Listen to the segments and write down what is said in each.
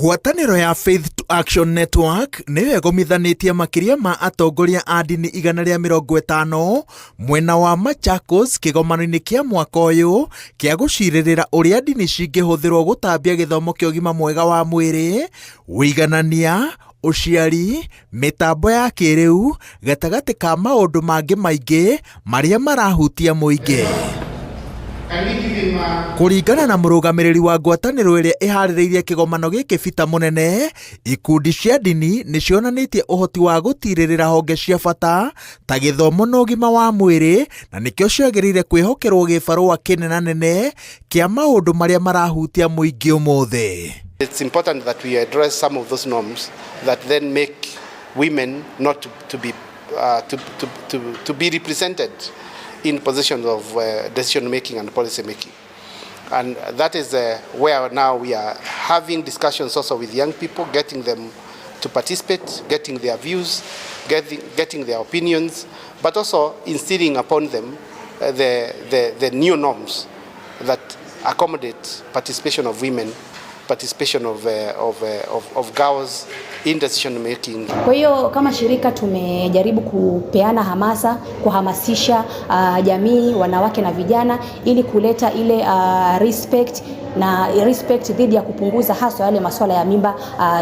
Ngwatanĩro ya Faith to Action Network nĩyo ĩgomithanĩtie makĩria ma atongoria a ndini 150 mwena wa Machakos kĩgomano-inĩ kĩa mwaka ũyũ kĩa gũcirĩrĩra ũrĩa ndini cingĩhũthĩrwo gũtambia gĩthomo kĩa ũgima mwega wa mwĩrĩ, ũiganania, ũciari, mĩtambo ya kĩrĩu gatagatĩ ka maũndũ mangĩ maingĩ marĩa marahutia mũingĩ. Kũringana na mũrũgamĩrĩri wa ngwatanĩro ĩrĩa ĩharĩrĩirie kĩgomano gĩkĩ Peter Mũnene, ikundi cia ndini nĩ cionanĩtie ũhoti wa gũtirĩrĩra honge cia bata ta gĩthomo na ũgima wa mwĩrĩ na nĩkĩo ciagĩrĩire kwĩhokerwo gĩbarũa kĩnenanene kĩa maũndũ marĩa marahutia mũingĩ ũmũthĩ. It's important that we address some of those norms that then make women not to be to be represented in positions of decision making and policy making. And that is where now we are having discussions also with young people, getting them to participate, getting their views, getting their opinions, but also instilling upon them the new norms that accommodate participation of women, participation of girls in decision making. Kwa hiyo kama shirika tumejaribu kupeana hamasa, kuhamasisha jamii, wanawake na vijana ili kuleta ile respect na respect dhidi ya kupunguza haswa yale masuala ya mimba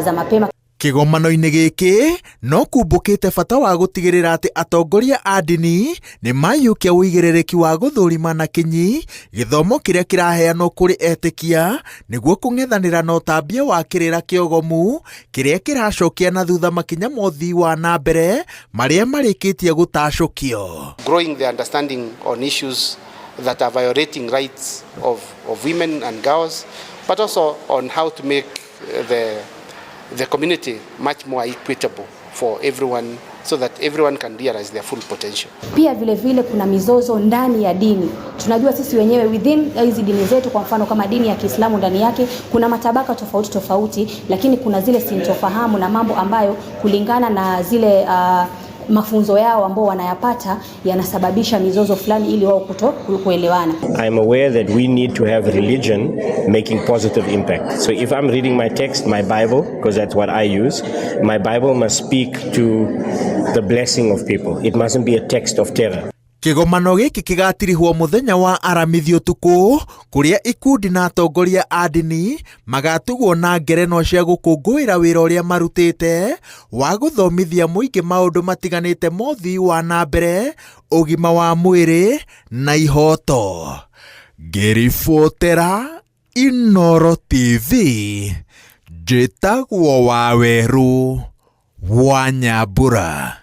za mapema. Kĩgomano-inĩ gĩkĩ no kumbũkĩte bata wa gũtigĩrĩra atĩ atongoria a ndini nĩ maiyũkia ũigĩrĩrĩki wa gũthũrima na kinyi gĩthomo kĩrĩa kĩraheanwo kũrĩ etĩkia nĩguo kũng'ethanĩra na ũtambia wa kĩrĩra kĩogomu kĩrĩa kĩracokia na thutha makinya ma ũthii wa na mbere marĩa marĩkĩtie gũtacũkio. Growing the understanding on issues that are violating rights of women and girls, but also on how to make the community much more equitable for everyone so that everyone can realize their full potential. Pia vile vile kuna mizozo ndani ya dini. Tunajua sisi wenyewe within hizi dini zetu, kwa mfano kama dini ya Kiislamu, ndani yake kuna matabaka tofauti tofauti, lakini kuna zile sintofahamu na mambo ambayo kulingana na zile mafunzo yao ambao wanayapata yanasababisha mizozo fulani ili wao kuto kuelewana. I'm aware that we need to have religion making positive impact. So if I'm reading my text, my Bible, because that's what I use, my Bible must speak to the blessing of people. It mustn't be a text of terror. Kĩgomano gĩkĩ kĩgatirihwo mũthenya wa Aramithi ũtukũ kũrĩa ikundi na atongoria a ndini magatugwo na ngerenwa cia gũkũngũĩra wĩra ũrĩa marutĩte wa gũthomithia mũingĩ maũndũ matiganĩte ma ũthii wa na mbere, ũgima wa mwĩrĩ na ihoto. Ngĩribotera Inooro TV, njĩtagwo Wawerũ wa Nyambura.